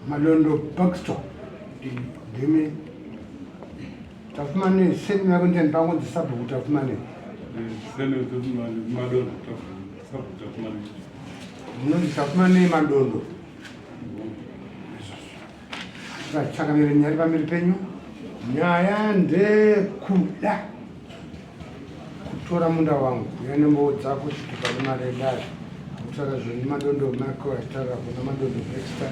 Malondo Baxter ndimi Tapfumanei surname yako ndiani pangonzi sabhuku Tapfumanei. Surname Madondo sabhuku Tapfumanei. Munonzi Tapfumanei Madondo. Chakamire nyaya pamberi penyu. Nyaya ndekuda kutora munda wangu yanembowo dzako chitupa nemari yedare kutaura zvenyu Madondo Michael achitaura kuna Madondo Baxter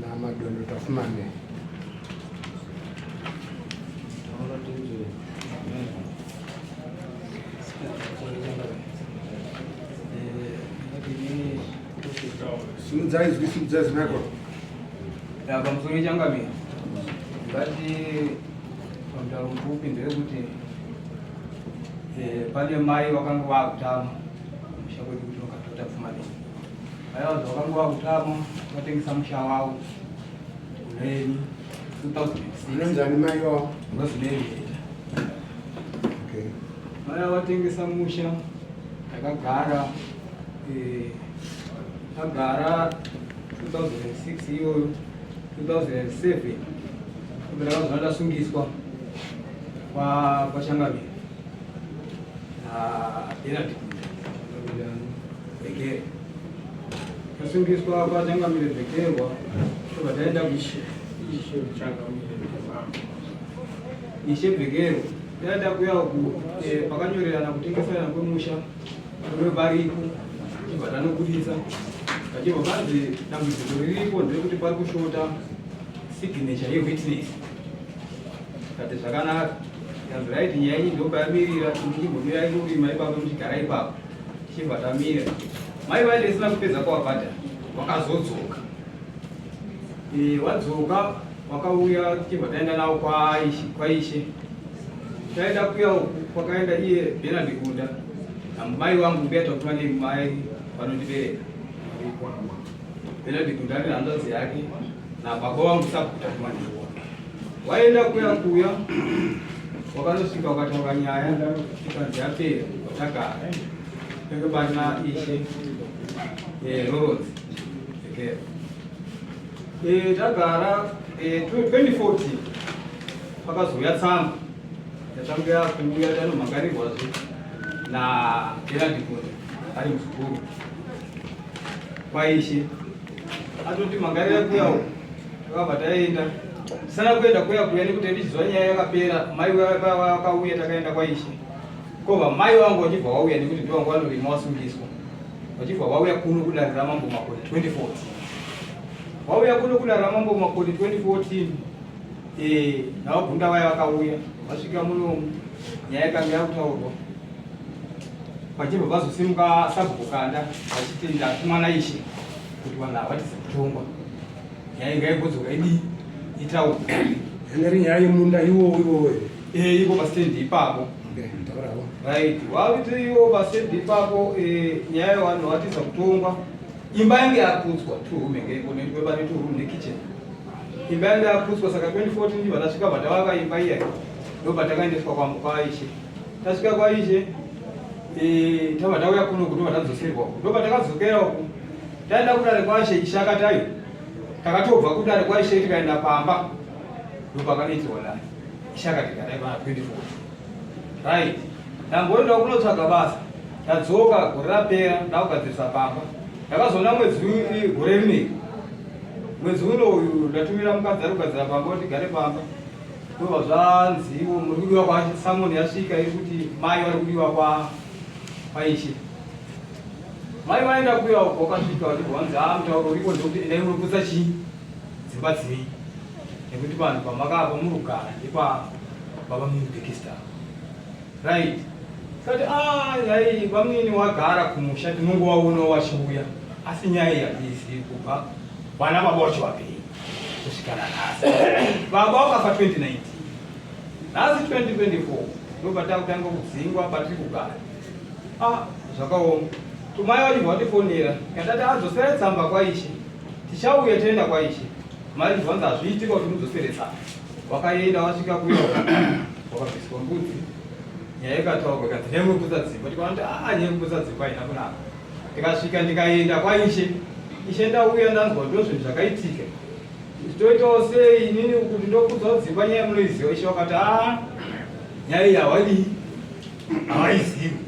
naMadondo Tapfumanei. Simudzai izwi, simudzai izwi Michael. Ya, pamusoro changamire ngati pamutauro mupfupi ndewekuti eh, pane mai vakanga vakutama musha kwedu kuti vakatota pfuma nei mai vadzo vakanga vakutama vatengesa musha wavo kuneni 2006 Unonzani mai wavo? Rosemary Okay. Mai vatengesa musha takagara eh, tagara 2006 iyoyo 2007 ndakazona ndasungiswa kwachangamire naBernard Bekere tasungiswa kwachangamire Bekerwa tobva taenda kuishe Ishe Bekerwa taenda kuya uku eh, pakanyorerana kutengeserana kwemusha Varume varipo chibva tanobudisa vachibva vanzi dambudziko riripo nderekuti pari kushota signature yewitness kati zvakanaka kanzi right nyaya iyi ndopayamirira muchimbomirai kurima ipapo muchigara ipapo tichibva tamira mai vaende isina kupedza kwavabhadhara wakazodzoka eh, wadzoka wakauya tichibva taenda nawo kwaishe taenda kuya uku kwakaenda iye Bernard Gunda namai wangu mbuya takuva nemai vanondibereka Bernard Gunda ane hanzvadzi yake nababa wangu sabhuku Takumandiwa waenda kuya kuya wakanosvika wakataura nyaya ikanzi yapera watagara penge pana ishe eh, Lawrence Zekera Eh, tagara 2014 eh, pakazouya tsamba yatanga yakuuya tanomhangarirwazve naGerald Gunda ari muzukuru kwaishe atoti mhangarira kuya uku takabva taenda tisana kuenda kuya kuya nekuti ndichiziva nyaya yakapera mai vakauya takaenda kwaishe kova mai vangu vachibva vauya nekuti ndivangu vanorima vasungiswa vachibva vauya kuno kudare ramambo makore 2014 vauya kuno kudare ramambo makore 2014 eh, navagunda vaya vakauya vasvika munomu nyaya yakanga yakutaurwa vachibva vazosimuka sabhuku kanda vachiti ndatumwa naishe kuti vanhu havatize kutongwa nyaya inga igodzoka idii itaurwa yanga iri nyaya yemunda iwowo iwowo eh ipo pastendi ipapo right wakuti iwo pastendi ipapo eh, nyaya yevanhu vatiza kutongwa imba yange yaputswa two room yange ipo nekuti pane two room nekitchen imba yange yaputswa saka 2014 ndibva tasvika patavaka imba iya ndobva takaendeswa kwaishe tasvika kwaishe eh, tabva tauya kuno ndobva tadzoserwa uku ndobva takadzokera uku taenda kudare kwaishe ishe akati ayo takatobva kudare kwaishe tikaenda pamba ndopakanoitirwa dare ishe akati garai pana 24 right ndamboendawo kunotsvaga basa ndadzoka gore rapera ndakugadzirisa pamba ndakazoona mwedzi gore rineri mwedzi uno uyu ndatumira mukadzi ari kugadzira pamba kuti tigare pamba ndobva zvanziwo muri kudiwa kwa samoni yasvika iri kuti mai vari kudiwa kwa kwaishe mai vaenda kuya uko wakasvika vachibva vanzi a mutauro uriko ndekuti endai munoputsa chii dzimba dzenyu nekuti vanhu pamakava muri kugara ndepa baba mumubhekista right kati ah nhai bamunini wagara kumusha tinongovaonawo vachiuya asi nyaya iyi hatiizivi kubva vana baba vacho vapenyu kusvika nanhasi baba vakafa 2019 nhasi 2024 ndopatakutanga kudzingwa patiri kugara ah zvakaoma tumai vachibva vatifonera katati adzosera tsamba kwaishe tichauya toenda kwaishe mai vachibva vanzi hazviitika kuti mudzosere tsamba Wakaenda wasvika kuya wakabviswa mbudzi nyaya ikataurwa ikanzi ndemuputsa dzimba tikaona kuti aa nyaya yekuputsa dzimba haina kunaka tikasvika ndikaenda kwaishe ishe ndauya ndanzwa ndo zvinhu zvakaitika Toitawo sei inini kuti ndokudzwa dzimba nyaya munoiziva ishe wakati a nyaya iyi hawadii havaizivi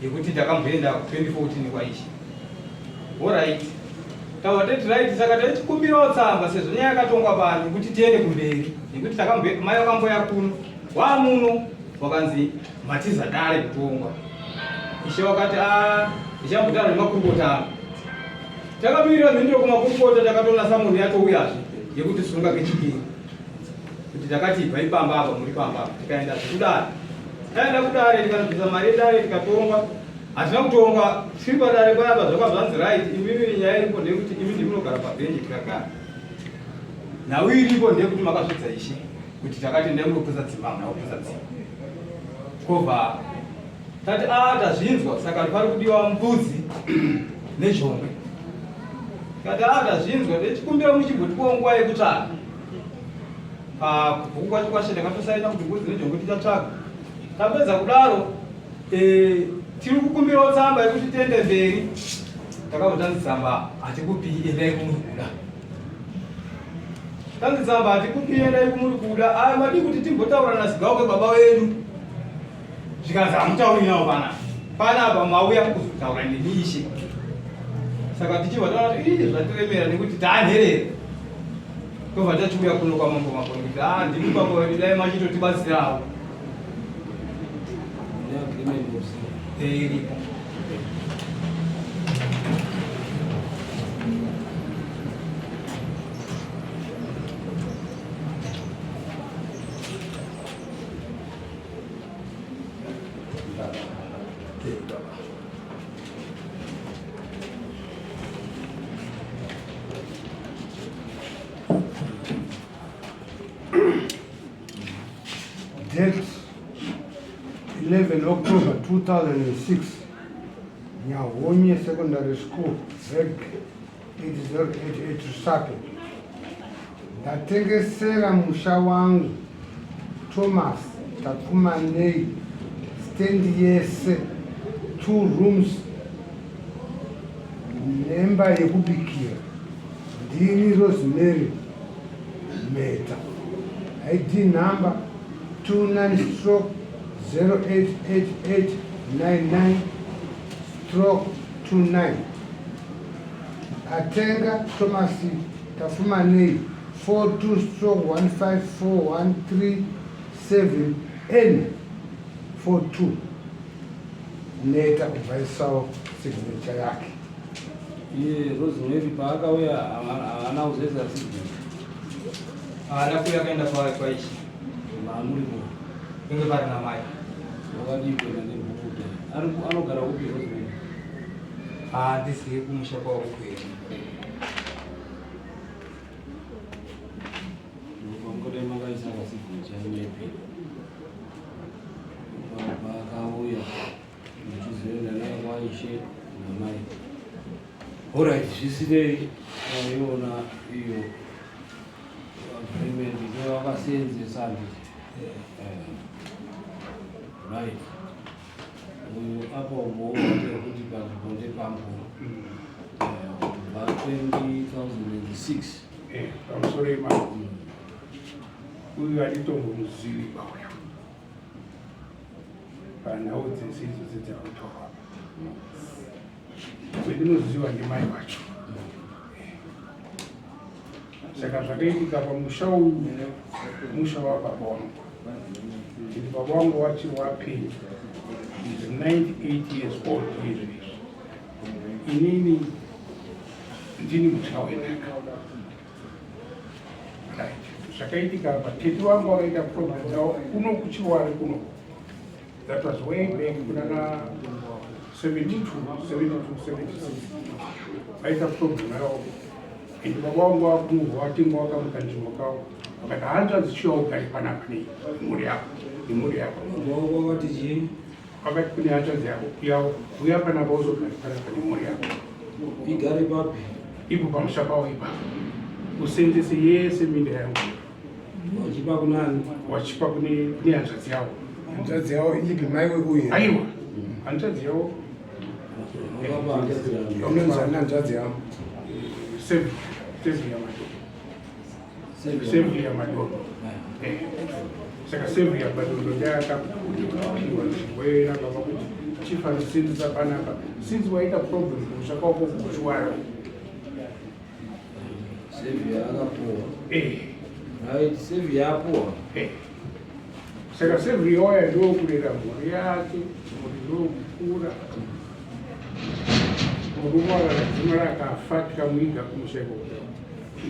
yekuti ndakamboenda 2014 kwaishe. Alright. Tawa tati right saka taichikumbirawo tsamba sezvo nyaya yakatongwa pano kuti tiende kumberi nekuti takambo mai vakamboya kuno wamuno wakanzi matiza dare kutongwa. Ishe wakati a ndichambotaura nemakurukota angu. Takamirira mhinduro kumakurukota takatoona samoni yatouyazve yekuti sunga kechipiri kuti takati ibvai pamba apa muri pamba apa tikaenda zvekudare taenda kudare tikanobvisa mari yedare tikatongwa hatina kutongwa tiri padare payapa zvaka zvanzi right imimi nyaya iripo ndeyekuti imi ndimunogara pabhenji tikagara nhau iripo ndeyekuti makazvidza ishe kuti takati endai munoputsa dzimba hamuna kuputsa dzimba kobva tati a ah, tazvinzwa saka pari kudiwa mbudzi nezhombe tati a ah, tazvinzwa tichikumbira muchimbotipawo nguva yekutsvaga pakubhuku kwacho kwashe ndakatosaina kuti mbudzi nejongwe tichatsvaga tapedza kudaro e, tiri kukumbirawo tsamba yekuti tiende mberi takabva tanzi tsamba hatikupii endai kumuri kuda tanzi tsamba hatikupii endai kumuri kuda aya madii kuti timbotaura nasigauke baba vedu zvikanzi hamutauri nawo panapa panapa mauya kuzotaura neni ishe saka tichibva taona kuti ii zvatiremera nekuti taanherera tobva tachiuya kuno kwamambo makoni kuti a ah, ndimi baba vedu dai machitotibatsirawo iripo Date 11 October 2006 Nyahonye Secondary School Reg 8088 Rusape Ndatengesera musha wangu Thomas Tapfumanei stand yese two rooms nemba yekubikira ndini Rosemary Mheta ID number 29 stroke 088899 stroke 29 Atenga Thomas Tafumanei 42 stroke 154137 N 42 Neta kubvaisawo signature yake. Iye Rosemary paakauya haana kuzoisa signature. Haana kuuya akaenda kwaishe. Maamuripo. Kunge pari namai. Wakadii kuenda nebhuku kudai? Anogara kupi Rosemary? Handizivi kumusha kwavo kwenu. Ndopamungadai makaisa kasignature maybe. Paakauya muchizoenda naye kwaishe namai. Alright, zvisinei waiona iyo agreement ndowakaseenzesa handiti? Eh. Right. Uyu apa umbowo kuti panzvimbo ndepangu kubva 2006 eh, pamusoro ipapo uyu anditombomuzivi bauya panhau dzese idzodzi dzakutaurwa wendinoziva ndimai vacho saka zvakaitika pamusha uyu musha wababa wangu Nditi baba wangu wachiri wapenyu is 98 years old izvezvi inini ndini mutya wenhaka right zvakaitika apa tete wangu wakaita problem dzavo kuno kuchiwari kuno that was way back kunana 72 72 76 vaita problem yavo and baba wangu wakumuvha watenga wakamuka nzvimbo kavo vakati hanzvadzi chiya ugare panapa nei mhuri yako nemhuri yako wakati chii wakati kune hanzvadzi yako yavo uya panapa uzogare panapa nemhuri yako igare papi ipo pamusha pavo ipapo usenzese yese minda yangu wachipa kunani wachipa kune hanzvadzi yavo hanzvadzi yavo ipi mai wekuye aiwa hanzvadzi yavo inonzi ani hanzvadzi yavo Seven. Sevia Madondo. Sevia Madondo. Eh. Saka Sevia Madondo ndiye akapiwa nzvimbo baba kuti chifanisimbisa panapa since waita problem kumusha kwako kuchiwara. Sevia akapuwa. Eh. Right, Sevia apuwa. Eh. Saka Sevia waya ndokurera mhuri yake, mhuri ndokukura. Murume wakadzimara akafa tikamuiga kumusha ikoko.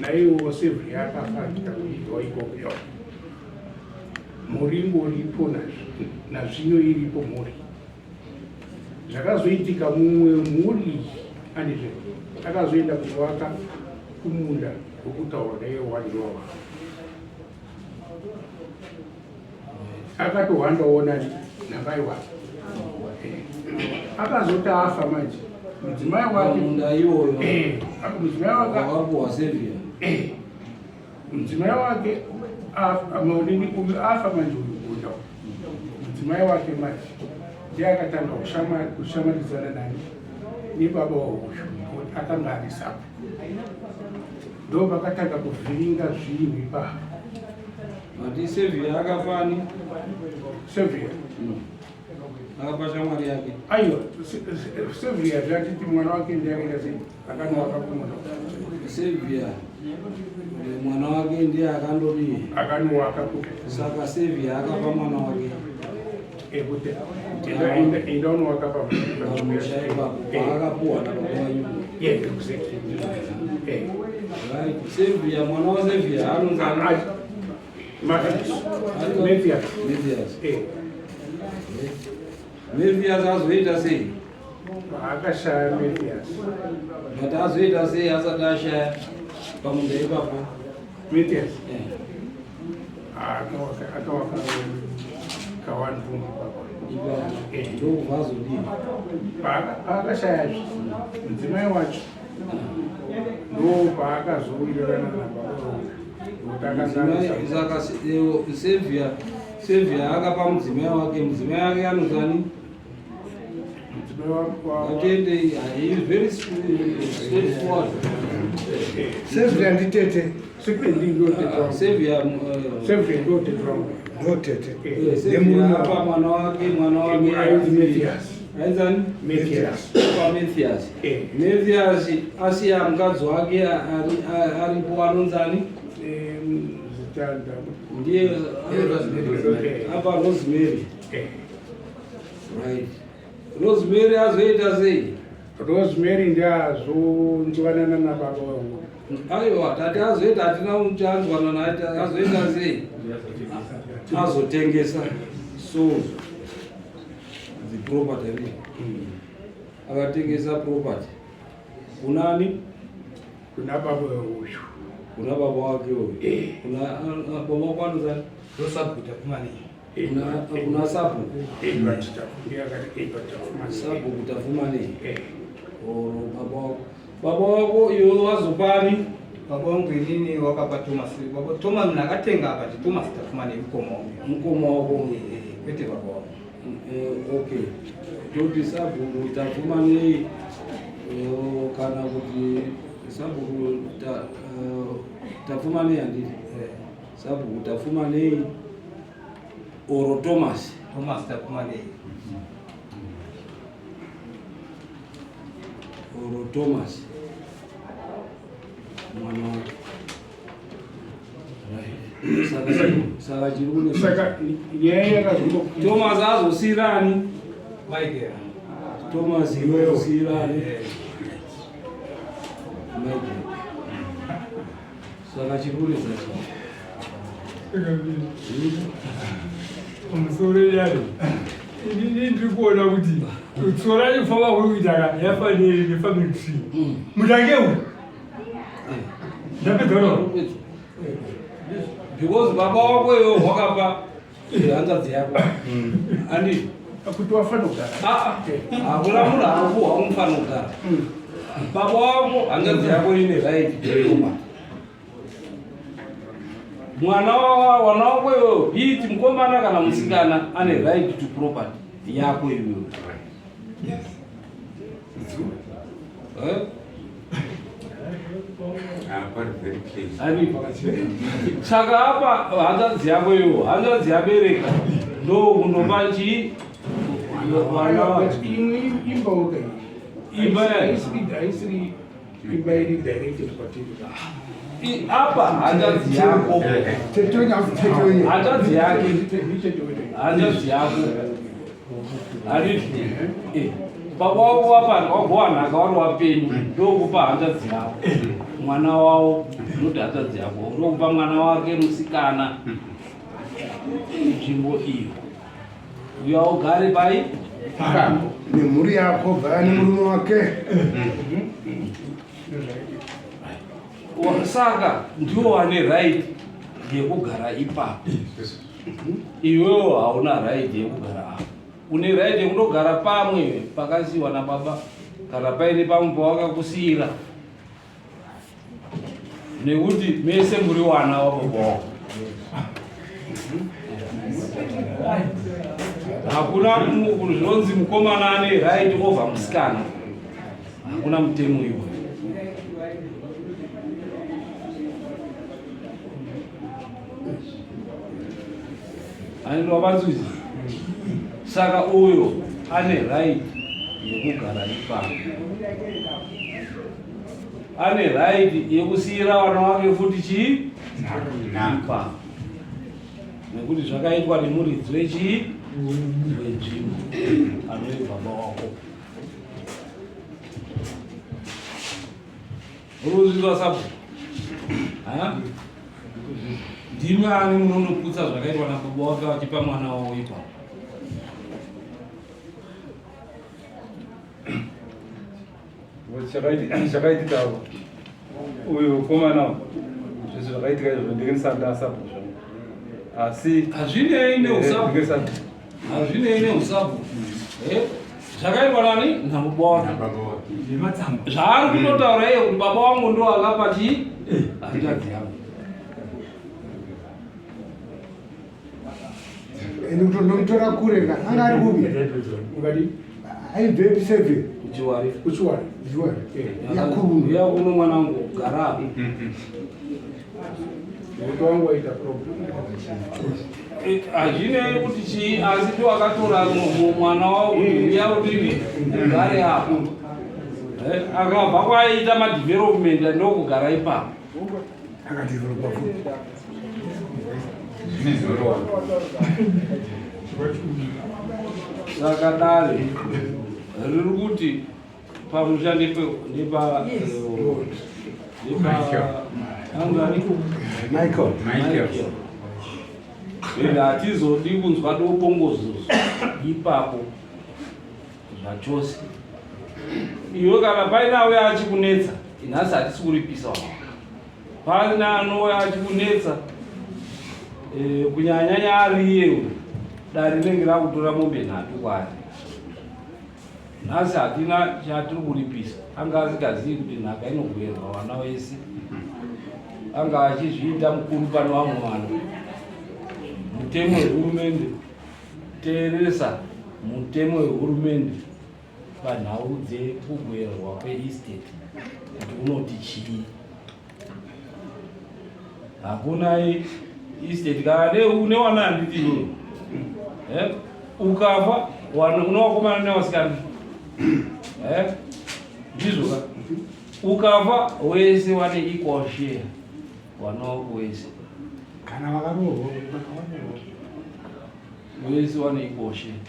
Naiwo Sevia akafa tikamuigawo ikoko. Mhuri ingoripo nazvino iripo mhuri. Zvakazoitika mumwe mhuri andizve akazoenda kuvaka kumunda wekutaura naiye wandiwawa. Akatohwandawo nani namai wake. Akazoti afa manje mudzimai wake Munda iwoyo. Mudzimai wake wakapuwa Sevia. Mudzimai wake afa, uyu afa manje uyu gunda. Mudzimai wake manje ndiye akatanga kushamwaridzana nani nebaba wauyu kuti akanga ari sapo. Ndo vakatanga kuvhiringa zvinhu ipapo. Mati Sevia akafani? Sevia. Akapa shamwari yake. Aiwa, Sevia zvatiti mwana wake ndiye akaita sei? Akanowaka kumunda. Sevia mwana wake ndiye akandodii? Akanowaka ku. Saka Sevia akapa mwana wake. Kuti enda unowaka pa pamusha ipapo paakapuwa nababa vanyu. Yeah, exactly. Right, Sevia mwana wa Sevia anonzi ani? Mathias. Mathias. Mathias. Mathias azoita sei? Akashaya Mathias. But azoita sei asati ashaya pamunda ipapo? Mathias. Akawaka kawanvuma ipapo. Ipapo. Ndokubva azodii? Paakashayazve mudzimai wacho ndo paakazowirirana nababa Saka Sevia akapa mudzimai wake, mudzimai wake anozani? Atende, he is very straightforward. Sevia nditete. Sevia Sevia ndotete wangu. Ndotete. Sevia apa mwana wake, mwana wake Ainzi Mathias. Ainzani? Mathias. Apa Mathias. Mathias asiya mukadzi wake aripo anonzani? Zitanda. Ndiye apa Rosemary. Right. Rosemary azoita sei? Rosemary ndiye azonzwanana nababa wangu. Aiwa, tati azoita hatina uchanzwana naye, azoita sei? Azotengesa sold the property. Akatengesa property. Kunani? Kuna baba uyu. Kuna baba wake uyu. Kuna baba wako anozani? Ndosabhuku Tapfumanei. Kuna sabhuku. Edward Ndiye akati Edward Tapfumanei. Sabhuku Tapfumanei. Oro baba wako. Baba wako iwe wazopani? Baba wangu inini wakapa Thomas. Baba Thomas munhu akatenga apa ndi Thomas Tapfumanei mukoma wangu. Mukoma wako. Kwete baba wangu. Okay. Toti sabhuku Tapfumanei kana kuti sabhuku Tapfumanei handiti? Sabhuku Tapfumanei oro Thomas. Thomas Tapfumanei. Oro Thomas. Mwana wake. Right. Saka chiri kune Saka nyaya yakazongo Thomas azosiyirani? Michael. Thomas iwe usiyirani? Michael. Saka chiri kunetsa chii? Pamusoro yaro inini ndiri kuona kuti tsora yekufamba kuri kuita ka yafanire nefamily tree mutange uyu ndapedza no. Because baba wako iwe wakapa hanzvadzi yako. Andi kuti wafanira kugara. Hakuna munhu anopuhwa umufanira kugara. Baba wako hanzvadzi yako ine right to mwana wana wako iwewe, be it mukomana kana musikana, ane right to property yako iwewe. Eh? Saka apa hanzvadzi yako iwo hanzvadzi yabereka ndokundopa chii imba haisiri imba iri directed kwatiri apa hanzvadzi yako hanzvadzi yake hanzvadzi yako handiti eh, baba wavo wapa wagowa nhaka wari wapenyu ndokupa hanzvadzi yako mwana wavo noti hanzvadzi yako ndokupa mwana wake musikana nzvimbo iyo uya ugare pai nemhuri yako bvaya nemurume wake Saka ndiwo wane right yekugara ipapo. Iwewo hauna right yekugara apo. Une right yekundogara pamwe pakasiiwa nababa kana paine pamwe pawakakusiira nekuti mese muri wana wababa wako. Hakuna zvinonzi mukomana ane right over musikana. Hakuna mutemo iwoyo. Anenge wapanzwizi. Saka uyo ane right yekugara ipapo. Ane right yekusiyira vana wake futi chii? Ipapo. Nekuti zvakaitwa nemuridzi wechii? Wenzvimbo anove baba wako. Urikuzvinzwa sabhuku? Ha? Ndimi ani munondoputsa zvakaitwa nababa wake vachipa mwana wavo ipapo? Chakaitika uyu mukomana zvese zvakaitika izvo ndenge ndisati ndasabhuku zvangu asi hazvinei neusabhuku hazvinei neusabhuku eh, zvakaitwa nani nababa wake zvaari kutotaura iye kuti baba wangu ndo akapa chii hanzvadzi yangu ende kutondomutora kure ka anga ari kupi ungadi aibvepi seve kuchiwari kuchiwari kuchiwari yakuruno yakuno mwanangu gara Moto wangu waita problem. Eh, hazvinei kuti chii asi ndiwo akatora mwana wavo kuti uya udini ugare apo eh, akabva kwaiita madevelopment ndokugara ipapo akadevelopa futi saka dare riri kuti pamusha ndepa ndepa Michael Michael ende hatizodi kunzwa dopongozozo ipapo zvachose iwe kana paine auya achikunetsa nhasi hatisi kuripisa paine anouya achikunetsa eh, kunyanyanya ari iyewe dare rinenge rakutora mombe nhatu kwaari Nhasi hatina chatiri kuripisa, anga asingazivi kuti nhaka inogoverwa vana vese, anga achizviita mukuru pane vamwe vana. Mutemo wehurumende, teeresa mutemo wehurumende panhau dzekugoverwa kweestate kuti unoti chii. Hakuna estate kana newana handiti iwewe eh? Ukafa unowakomana newasikana eh? Ndizvo ka ukafa wese wane equal share wana wako wese kana vakaroorwa wese wane equal share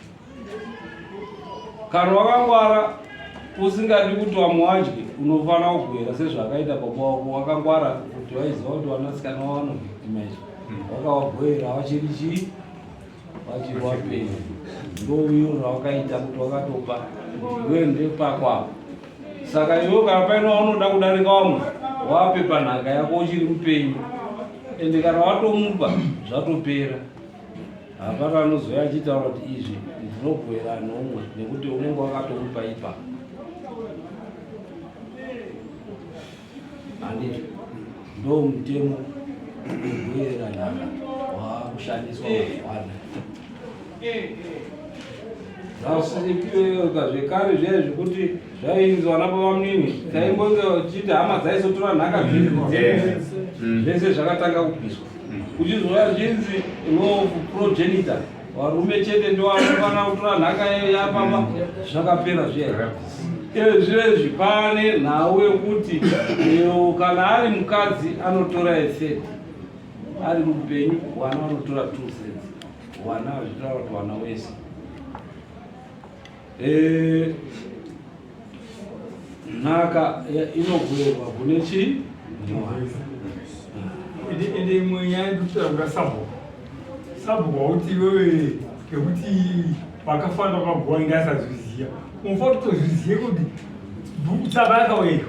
Kana wakangwara usingadi kuti vamwe vadye unofanira kugwera sezvakaita baba wako wakangwara kuti vaiziva kuti vanasikana vavo vanovictimize wakavagwera vachiri chii vachiri vapenyu ndouyo rawakaita kuti wakatopa iwe ndepako apo saka iwe kana paine waunoda kudarika vamwe wape panhaka yako uchiri mupenyu ende kana watomupa zvatopera Hapana anozouya achitaura kuti izvi ndinogwera nomwe nekuti unenge wakatomupa ipa. Handiti ndo mutemo wekugwera nhaka waakushandiswa mazuva anaya. Zvasipiweka zvekare zviya zvekuti zvainzi vana babamunini taimbonge tichiti hama dzaizotora nhaka dzedu zvese zvakatanga kubviswa kuchizouya zvinzi law of progenitor varume chete ndivo vanofanira kutora nhaka yapamba zvakapera zviya izvezvi pane nhau yekuti kana ari mukadzi anotora a third ari mupenyu wana vanotora 2 thirds wana zvichitaura kuti wana wese nhaka inogoverwa kune chii ende imwe nyaya ndikutaura sabhuku sabhuku wauti iwewe ngekuti vakafanira vakagowa inge asazviziva unofanira kutozvizive kuti tsamba yakauya iyo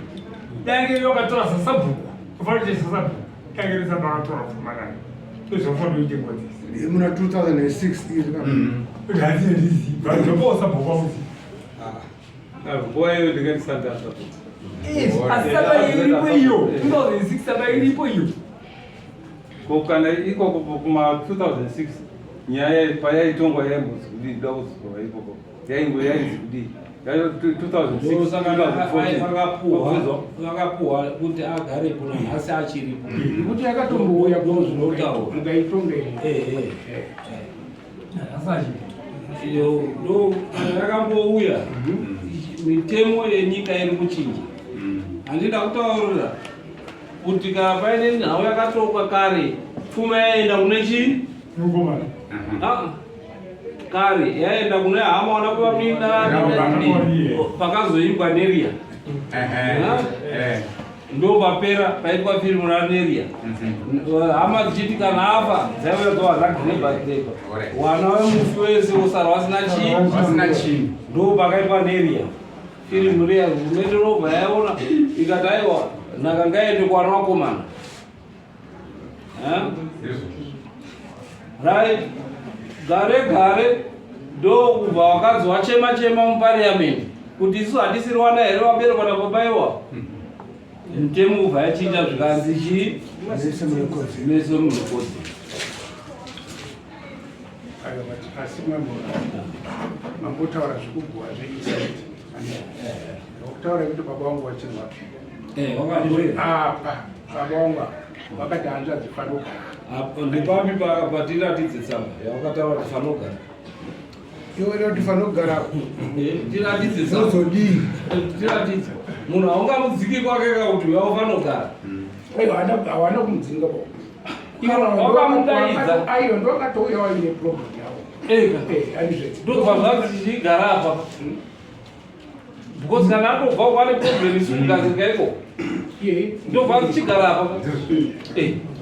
dange iyo wakatora sasabhuku ufanira kuita sasabhuku dange iro tsamba akatora pfuma nayo ndozvafanira kuite nguva dzese muna 2006 iri kuti hatizvizivi vanhu sabhuku vakuziva Nguva iyo ndinge ndisati ndasabhuku. Asi tsamba iripo iyo 2006 tsamba iripo iyo. Ko kana ikoko kuma 2006 nyaya payaitongwa yaimbonzi kudii da kuzozwa ikoko yaingo yainzi kudii yayo 2006 Saka 2014 vakapuhwa kuti agarepo nanhasi achiripo. Nekuti yakatombouya Ndozvinotaura. mukaitonga iyi. Nhasi achiripo. Iyo ndo kana yakambouya mitemo yenyika iri kuchinja. Handida kutaurira kuti kana paine nhau yakatokwa kare pfuma yaenda kune chii? Mukomana. Ah, kare yaenda kune hama wana kuvaminda pakazoimbwa Neria. Ndo papera paitwa firimu raNeria, hama dzichiti kana afa dzaiuya dzova dzagreba greba wana wemufi wese wosara wasina chii. Vasina chinhu. Ndo pakaitwa Neria firimu riya. Hurumende robva yaona ikati aiwa, nhaka ngaende kuwana vakomana. Right, gare gare ndokubva vakadzi wachema chema muparliament kuti isu hatisiri wana here vaberekwa nababa iwa. Mutemo ubva yachinja zvikanzi chii? Mese mune kodzero. Mese mune kodzero. Aiwa, but asi mambo mambotaura zvekuguwa zveiside nokutaura kuti baba vangu vachiri vapi. Wakagoera. Apa baba vangu apa vakati hanzvadzi fanogara. Ndepapi patiratidze tsamba yawakataura kuti fanogara? Iwe kuti fanogara. Tiratidze tsamba. Zozodii? Tiratidze. Munhu haungamudziki kwake ka kuti uya ufanogara. Aiwa, hawana kumudzinga baba. Wakamudaidza. Aiwa, ndokatouya waine problem yavo. Ega. Aizve. Ndobva zvanzi tichigara apa because kana atobva kwane problem isi kugadzirika iko. Ndobva tichigara apa.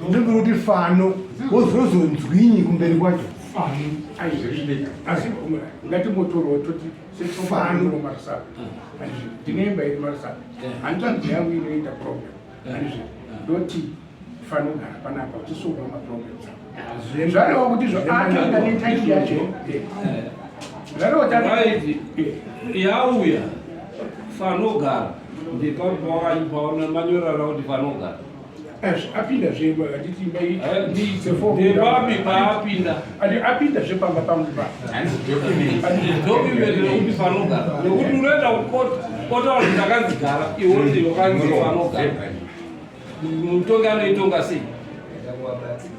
Ndiri kuti fano wozozonzwinyi kumberi kwacho? Aizve, asi ngatimbotorwa toti Fano. Marusape, ndine imba iri Marusape, hanzvadzi yangu inoita problem, andizve ndoti fanogara panapa uchisolva maproblems ako. Zvareva kuti zvo atoenda netitle yacho, zvareva kuti Right, yauya fanogara ndepapi pamanyorera kuti fanogara? Apinda zve, handiti imba Ndepapi paapinda? Apinda zvepamba pangu pa. Document rekuti fanogara, nekuti unoenda kukota otaura kuti ndakanzigara, iwe ndi wakanzi fanogara. Mutongi anoitonga sei?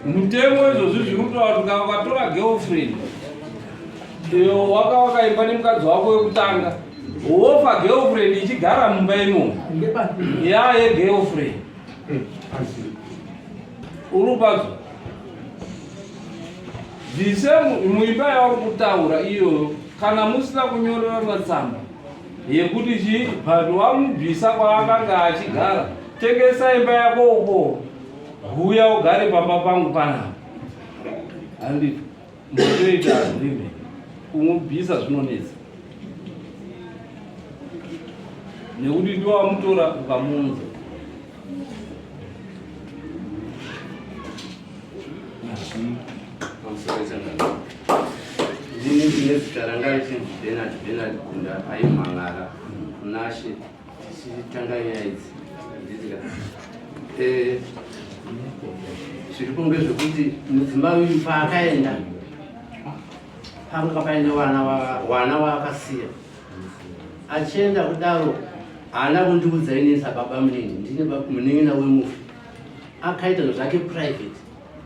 Mutemo izvozvi zviri kutaura kuti kana ukatora girlfriend iyo waka wakaimba nemukadzi wako wekutanga, wofa girlfriend ichigara mumba imomo, yaye girlfriend uri upadzo the same muimba yauri kutaura iyoyo. Kana musina kunyorerana tsamba yekuti chii, but wamubvisa kwaakanga achigara, tengesa imba yako uko, huya ugare pamba pangu panapa, handiti motoita agreement. Kumubvisa zvinonetsa nekuti ndiwo wamutora ukamuunza. Pamusoro. Ndini ndine zita ranga richinzi Bernard, Bernard Gunda, aimhan'ara Nashe tichitanga nyaya idzi ndidzika. Zviripo ngezvekuti mudzimai uyu paakaenda Panga paine vana wana waakasiya. Achienda kudaro haana kundiudza ini sababa munini, ndine munin'ina wemufi. Akaita zvake private.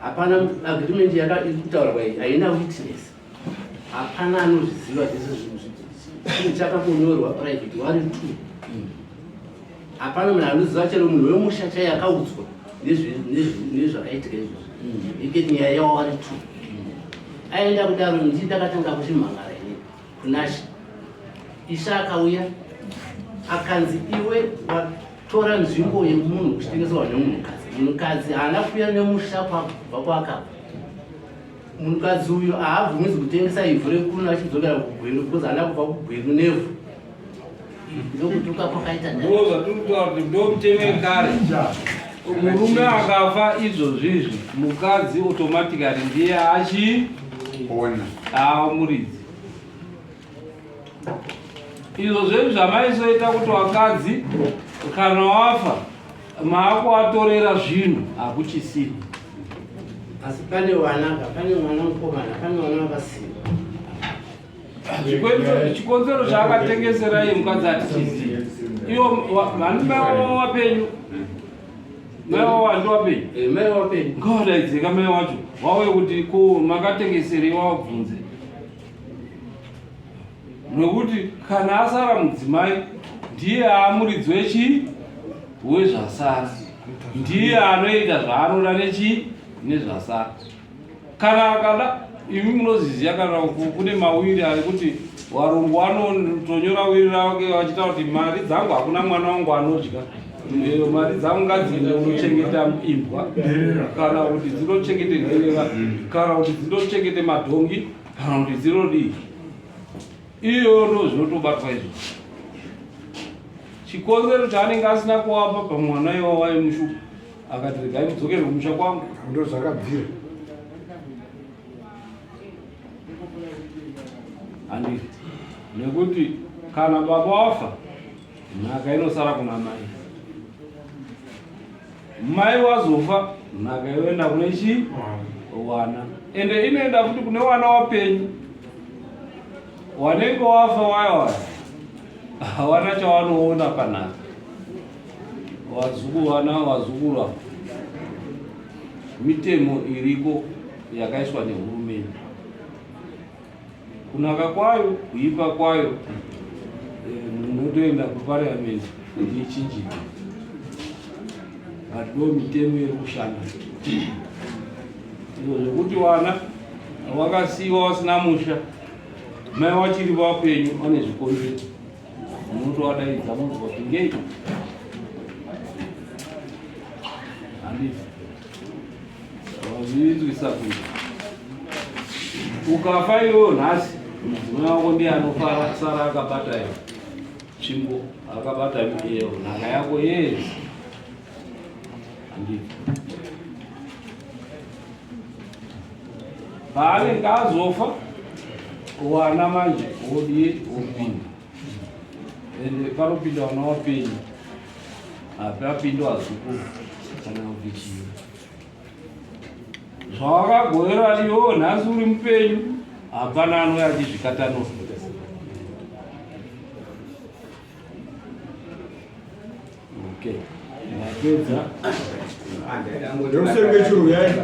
Hapana agreement yaka iri kutaurwa iyi, haina witness. Hapana anozviziva zvese zvinhu chinhu chakangonyorwa private wari two. Hapana munhu anoziva chero munhu wemusha chaiye akaudzwa nezvakaitika izvozvo. Iketi nyaya yawo wari two. Aenda kudaro ndii ndakatanga kuchimhangara ini kunashe. Ishe akauya akanzi iwe watora nzvimbo yemunhu uchitengeserwa nemunhukadzi. Munhukadzi haana kuuya nemusha kwabva kwaakabva. Munhukadzi uyu haabvumidzwi kutengesa ivhu rekuno achidzokera kuGweru because haana kubva kuGweru nevhu. Ndokutuka kwakaita ndo zvatiri kutaura kuti ndomutemo yekare. Murume akafa izvozvizvi mukadzi automatically ndiye achi ona muridzi. Izvo zvedu zvamaisoita kuti vakadzi kana wafa maakuvatorera zvinhu hakuchisina. Asi pane vana ka, pane mwana mukomana, pane vana vakasiwa. Chikonzero chaakatengesera iye mukadzi hatichizivi. Iwo vani mai wavo wapenyu, mai wavo handi wapenyu, eh, mai wapenyu, ngavadaidzeka mai wacho wauye kuti ko makatengeserei wavabvunze, nokuti kana asara mudzimai ndiye aamuridzi wechi wezvasara, ndiye anoita zvaanoda nechi nezvasara. Kana akada imi munoziziva kana kune mawiri ari kuti warungu wanotonyora wiri rake vachitaura kuti mari dzangu hakuna mwana wangu anodya, mari dzangu ngadziende kunochengeta imbwa kana kuti dzinochengete nherera kana kuti dzinochengete madhongi kana kuti dzinodii. Iyo ndo zvinotobatwa izvo. Chikonzero chaanenge asina kuwapa pamwana iwa waimushupa akati regai mudzokere kumusha kwangu, ndo zvakabvira. Handiti nekuti kana baba wafa nhaka inosara kuna mai, mai wazofa nhaka yoenda kune chi wana, ende inoenda futi kune wana wapenyu wanenge wafa waya waya hawana chawanoona panhaka. Wazukuru wana wazukuru mitemo iriko yakaiswa nehurumende, kunaka kwayo kuipa kwayo, munotoenda kuparliament kuti ichinjike, but ndo mitemo iri kushanda. Izvo zvekuti wana wakasiiwa wasina musha, mai wachiri vapenyu vane zvikonzero, munotovadaidza munzwa kuti ngei handiti wazvinzwisa kuti ukafa iwewo nhasi mudzimai wako ndiye anofara sara akabata iyo tsvimbo, akabata iyo nhaka yako yese, handiti paanenge azofa wana manje wodii wopinda, ende panopinda wana wapenyu hapapinda wazukuru kana kuti chii zvawakagovera iwewo nhasi uri mupenyu hapana anouya achizvikatanura. Okay, ndapedza. Ndokuseri kwechirungu yaenda.